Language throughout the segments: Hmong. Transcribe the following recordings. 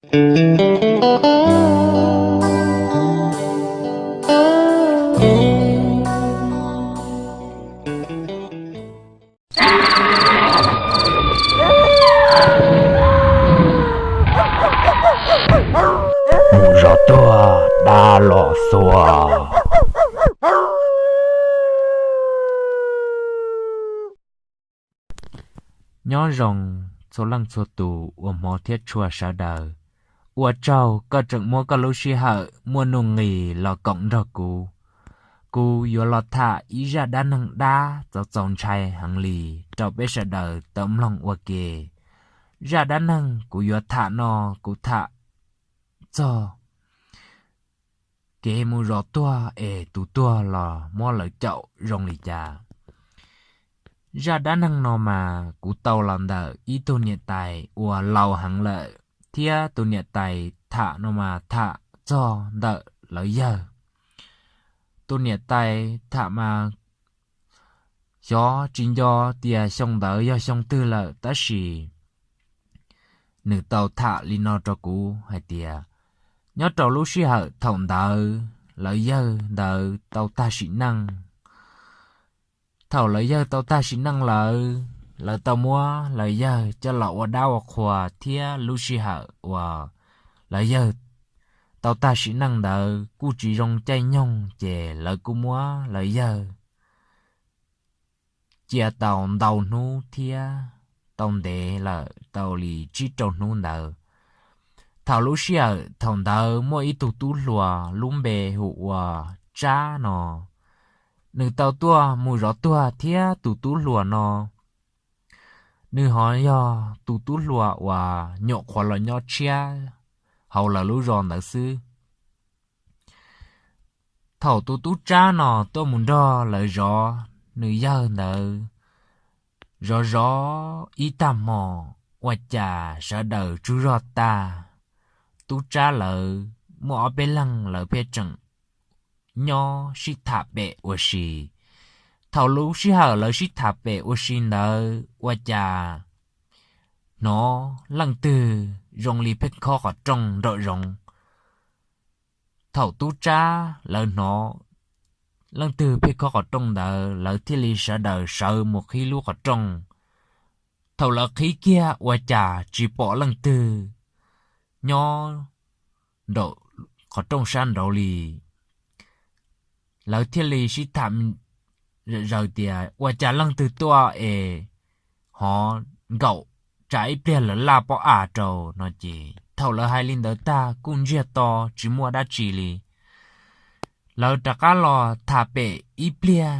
Mus zov tuag dab los xuas. Nyob zoo txhua leej txhua tus uas hmov thiab tshua sawv daws. Ua tsaug koj tseem muab koj lub sij hawm muaj nuj nqis los koom nrog kuv. Kuv yuav los tham ib zaj dab neeg dab txaus txaus ntshai heev li rau peb sawv daws tau mloog ua ke. Zaj dab neeg kuv yuav tham no, kuv tham txog kev mus zov tuag es tus tuag los muab lawv caum zoo li cas. Zaj dab neeg no mas kuv tau los ntawm ib tug niam tais uas laus heev lawm, thiab tus niam tais tham no mas tham txog ntawm lawv yawg. Tus niam tais tham mas xyov tsis nco tias xyoo ntawd yog xyoo twg lawm, tab sis nws tau tham li no rau kuv hais tias, nyob rau lub sij hawm thaum ntawd lawv yawg ntawd tau tag sim neej. Thaum lawv yawg tau tag sim neej lawm, lawv tau muab lawv yawg coj los ua dab ua qhua, thiab lub sij hawm uas lawv yawg tau tag sim neej ntawd kuj tsis zoo caij nyoog, ces lawv kuj muab lawv yawg cia tau ntau hnub thiab tau ntev lawm tau li tsib rau hnub ntawd. Thaum lub sij hawm thaum ntawd muaj ib tug tub hluas lub npe hu ua Tsab no, nws tau tuaj mus zov tuag thiab tus tub hluas no. Nws ho yog tus tub hluas uas nyuam qhuav los nyob tshiab hauv lawv lub zos ntawd xwb. Thaum tus tub Tsab no tuaj mus nrog lawv zov nws yawg ntawd, zov zov ib tag hmo, ua cas sawv daws tsaug zog tag, tub Tsab lawv muaj ob peb leeg lawv pheej tseem nyob sib tham pem ua si. Thaum lub sij hawm lawv sib tham pem ua si ntawd ua cas hnov leej twg zoo li pheej khob qhov rooj nraum zoov. Thaum tub Tsab lawv hnov leej twg pheej khob qhov rooj ntawd, lawv thiaj li sawv daws sawv mus qhib lub qhov rooj. Thaum lawv qhib kiag ua cas tsis pom leej twg nyob nraum qhov rooj sab nraud li. Lawv thiaj li sib tham zaws tias ua cas leej twg tuaj es ho nkaum tsam ib pliag lawv laj pob av rau no ces thaum lawv hais li ntawd tag kuj ntsiag to tsis muaj dab tsi li. Lawv rov qab los tham pem ib pliag,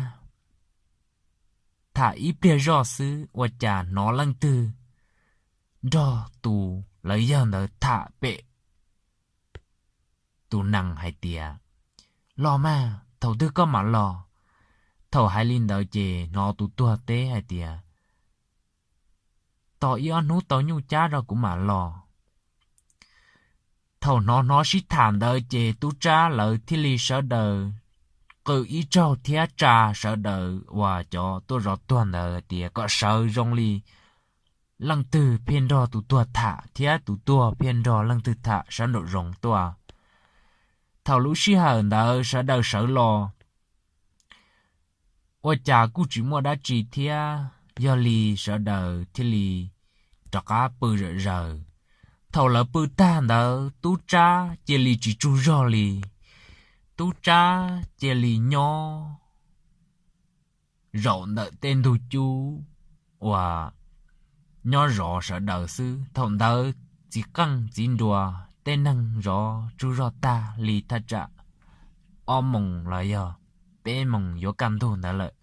tham ib pliag zoj xwb ua cas hnov leej twg nrog tus lawv yawg ntawd tham pem tus nees hais tias, los mas thaum twg koj mam los? Thaum hais li ntawd ces hnov tus tuag teb hais tias, tos ib ob hnub tau nyuj cab rau kuv mam los. Thaum hnov hnov sib tham ntawd ces tub Tsab lawv thiaj li sawv daws qw ib tsaug thiab tsa sawv daws uas cov tuaj zov tuag ntawd tias kom sawv zoo li leej twg pheej nrog tus tuag tham thiab tus tuag pheej nrog leej twg tham sawv nraum zoov tuaj. Thaum lub sij hawm ntawd sawv daws sawv los ua cas kuj tsis muaj dab tsi thiab, yog li sawv daws thiaj li rov qab pw zom zaws. Thaum lawv pw tag ntawd tub Tsab cia li tsis tsaug zog li, tub Tsab cia li nyob zaum ntawm tej ntug cub uas nyob zov sawv daws xwb. Thaum ntawd txiv qeej txiv nruas tej neeg zov tsaug zog tag li thaj tsam ob moos los yog peb moos yuav kaj ntug ntawd lawm,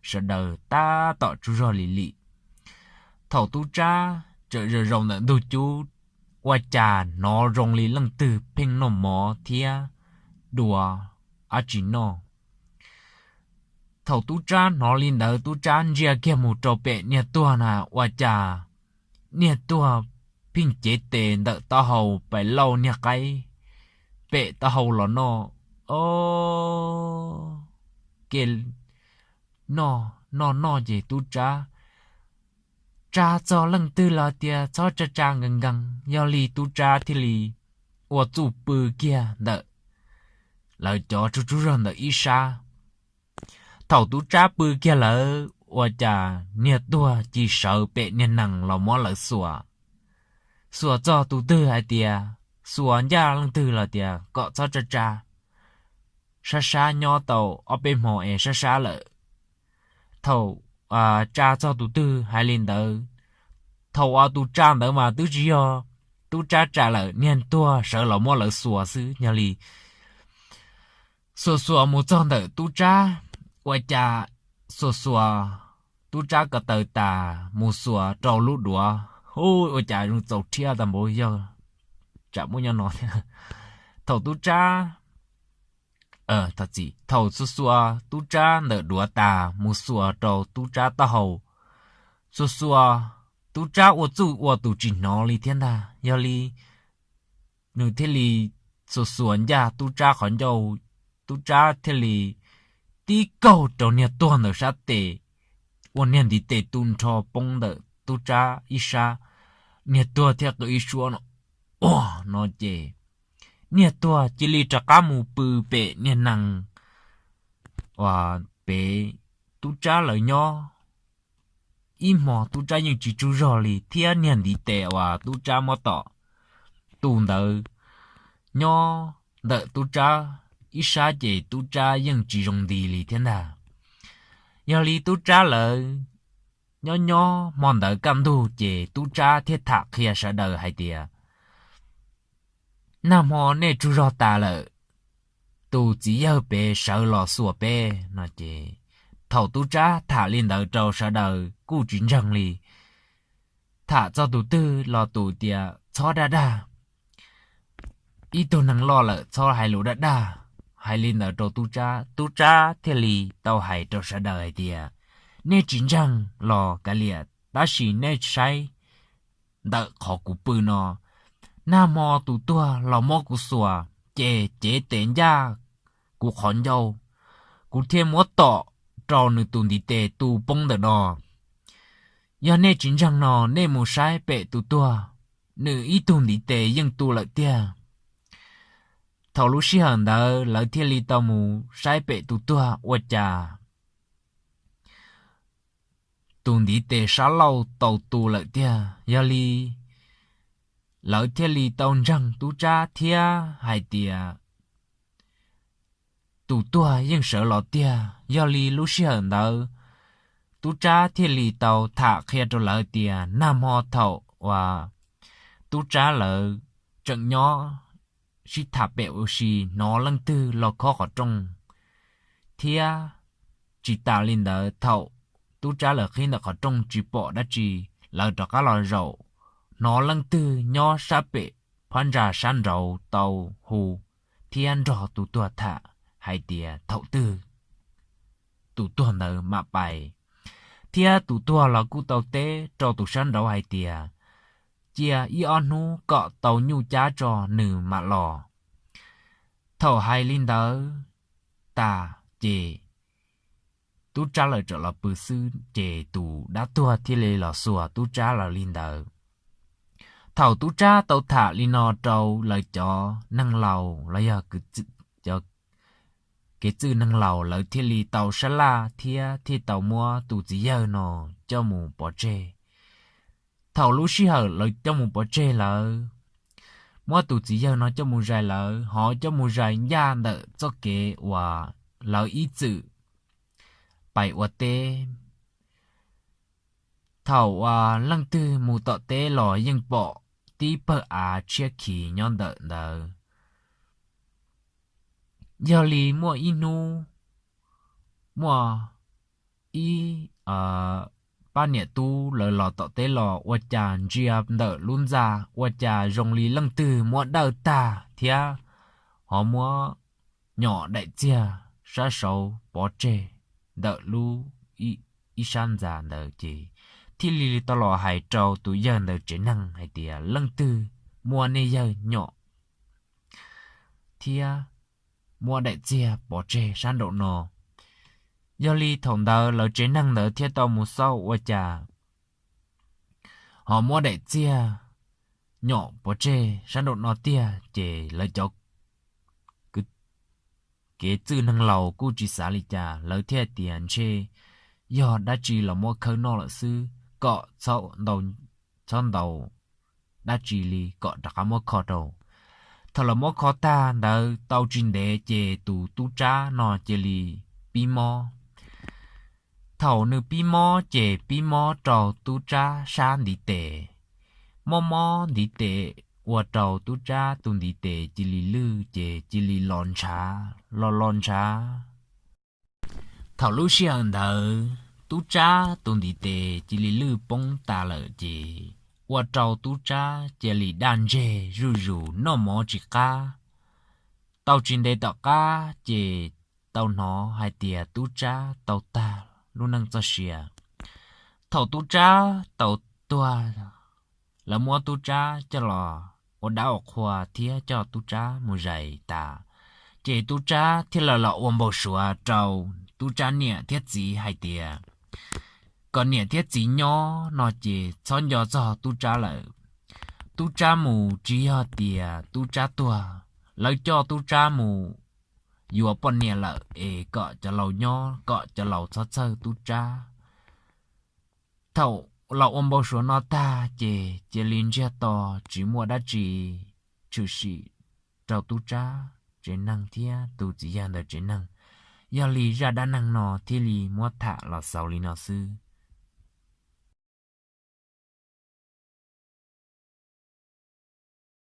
sawv daws tab tom tsaug zog lim lim. Thaum tub Tsab tseem zaum zaum ntawm ntug cub, ua cas hnov zoo li leej twg pheej noj mov thiab dua dab tsi noj. Thaum tub Tsab hnov li ntawd tub Tsab ntsia kiag mus rau pem niag tuag na ua cas niag tuag pheej cev tes ntawm taub hau pais lauj niag qaib pem taub hau los noj. O, ke noj noj noj ces tub Tsab tsa txog leej twg los tias txhob tsa tsa nkees nkees, yog li tub tsab thiaj li ua txuj pw kiag ntawm lawv cov tsuj tsuj zog ntawm ib sab. Thaum tub tsab pw kiag lawm ua cas niag tuag cia li sawv pem niag nees los muab lawv xuas. Xuas txog tus twg hais tias, xuas ncaj leej twg los tias kom txhob tsa tsa, sab sab nyob tau ob peb hmo es sab sab lawm. Thaum tsa txog tus twg hais li ntawd, thaum uas tus tsa ntawd mas twb tsis yog tub tsab tsa lawm, niag tuag sawv los muab lawv xuas xwb. Yog li xuas xuas mus txog ntawm tub tsab, ua cas xuas xuas tub tsab ko taw tas mus xuas rau lub duav, hu, ua cas zoo txaus rhiab tag npaum, yog tsam muaj nyob no thiab. Thaum tub tsab, thaum xuas xuas tub tsab ntawm duav tas mus xuas rau tub tsab taub hau, xuas xuas tub tsab ua txuj ua tus tsis hnov li thiab ntag. Yog li nws thiaj li xuas xuas ncaj tub tsab qhov ncauj, tub tsab thiaj li tib kaug rau niag tuag ntawm sab tes, ua niag ntiv tes tu nrho poob ntawm tub tsab ib sab, niag tuag thiaj qw ib suab no, ua no ces niag tuag cia li rov qab mus pw pem niag nees uas pem tub tsab lawv nyob. Ib hmo tub tsab yeej tsis tsaug zog li thiab niag ntiv tes uas tub tsab muab tom tu ntawd nyob ntawm tub tsab ib sab ces tub tsab yeej tsis zoo nti li thiab ntag. Yog li tub tsab lawv nyob nyob hmo ntawd kaj ntug ces tub tsab thiaj tham qhia sawv daws hais tias, nag hmo nej tsaug zog tas lawm, tus txiv yawg pem sawv los xuas peb no ces, thaum tub tsab tham li ntawd rau sawv daws kuj tsis ntseeg li. Tham txog tus twg los tus tias txhob dag dag, ib tug neeg loj lawm txhob hais lus dag dag. Hais li ntawd rau tub tsab, tub tsab thiaj li tau hais rau sawv daws hais tias, nej tsis ntseeg los kav liam, tab sis nej saib ntawm qhov kuv pw no, nag hmo tus tuag los muab kuv xuas ces cev tes ncaj kuv qhov ncauj, kuv thiaj muab tom rau nws tus ntiv tes tu poob ntawm no. Yog nej tsis ntseeg no nej mus saib pem tus tuag, nws ib tug ntiv tes yeej tu lawm tiag. Thaum lub sij hawm ntawd lawv thiaj li tau mus saib pem tus tuag ua cas tus ntiv tes sab laug tau tu lawm tiag. Yog li lawv thiaj li tau ntseeg tub tsab thiab hais tias tus tuag yeej sawv los tiag. Yog li lub sij hawm ntawd tub tsab thiaj li tau tham qhia rau lawv tias nag hmo thaum uas tub tsab lawv tseem nyob sib tham pem ua si hnov leej twg los khob qhov rooj thiab tsis tas li ntawd thaum tub tsab lawv qhib ntawm qhov rooj tsis pom dab tsi, lawv rov qab los zaum hnov leej twg nyob sab pem phab ntsa sab nraud tau hu thiab nrog tus tuag tham hais tias thaum twg tus tuag ntawd mam pais. Thiab tus tuag los kuj tau teb rau tus sab nraud hais tias cia ib ob hnub kom tau nyuj cab tso nws mam los. Thaum hais li ntawd tas ces tub tsab lawv tsom los pw xwb ces tus dab tuag thiaj li los xuas tub tsab lawv li ntawd. Thaum tub tsab tau tham li no rau lawv cov neeg laus los yog cov kev txwj neeg laus, lawv thiaj li tau sab laj thiab thiaj tau muab tus txiv yawg no coj mus pov tseg. Thaum lub sij hawm lawv coj mus pov tseg lawm, muab tus txiv yawg no coj mus zais lawm, ho coj mus zais ncaj ntawm txoj kev uas lawv ib txwm pais ua teb. Thaum uas leej twg mus tom teb los yeej pom tib pawg av tshiab khiv nyob ntawm ntawd. Yog li muaj ib hnub, muaj ib pab niam tub lawv los tom teb los ua cas ntsia ntawm lub ntxa ua cas zoo li leej twg muab dawj tag thiab ho muab nyom daim txiag sab saud pov tseg ntawm lub ib sab ntxa ntawd ces thiaj li tau los hais rau tus yawg ntawd tsev neeg hais tias leej twg muab nej yawg nyom thiab muab daim txiag pov tseg sab nraum no. Yog li thaum ntawd lawv tsev neeg ntawd thiaj tau mus xauj ua cas ho muab daim txiag nyom pov tseg sab nraum no tiag ces lawv cov kev txwj neeg laus kuj tsis xav li cas, lawv thiaj tias ntshe yog dab tsi los muab khawb noj lawm xwb, kom txhob ntaus dab tsi li kom rov qab muab kho rau. Thaum lawv muab kho tag ntawd tau tsis ntev ces tus tub tsab no cia li pib mob. Thaum nws pib mob ces pib mob rau tub tsab sab ntiv tes. Mob mob ntiv tes ua rau tub tsab tus ntiv tes cia li lwj ces cia li los ntshav los los ntshav. Thaum lub sij hawm ntawd tub tsab tus ntiv tes cia li lwj poob tas lawm ces ua rau tub tsab cia li daj ntseg zuj zus, noj mov tsis qab. Tau tsis ntev tom qab ces tau hnov hais tias tub tsab tau tag lub neej txoj sia. Thaum tub tsab tau tuag, lawv muab tub tsab coj los ua dab ua qhua thiab coj tub tsab mus zais tas, ces tub tsab thiaj li los ua npau suav rau tub tsab niam thiab txiv hais tias kom niam thiab txiv nyob no ces txhob nco txog tub tsab lawm. Tub tsab mus tsis yog tias tub tsab tuag, lawv coj tub tsab mus yuav poj niam lawm es kom cov laus nyob, kom cov laus txhob txhawj tub tsab. Thaum los ua npau suav no tag ces cia li ntsiag to, tsis muaj dab tsi tshwm sim rau tub tsab tsev neeg thiab tus txiv yawg ntawd tsev neeg. Yog li zaj dab neeg no thiaj li muab tham los xaus li no xwb.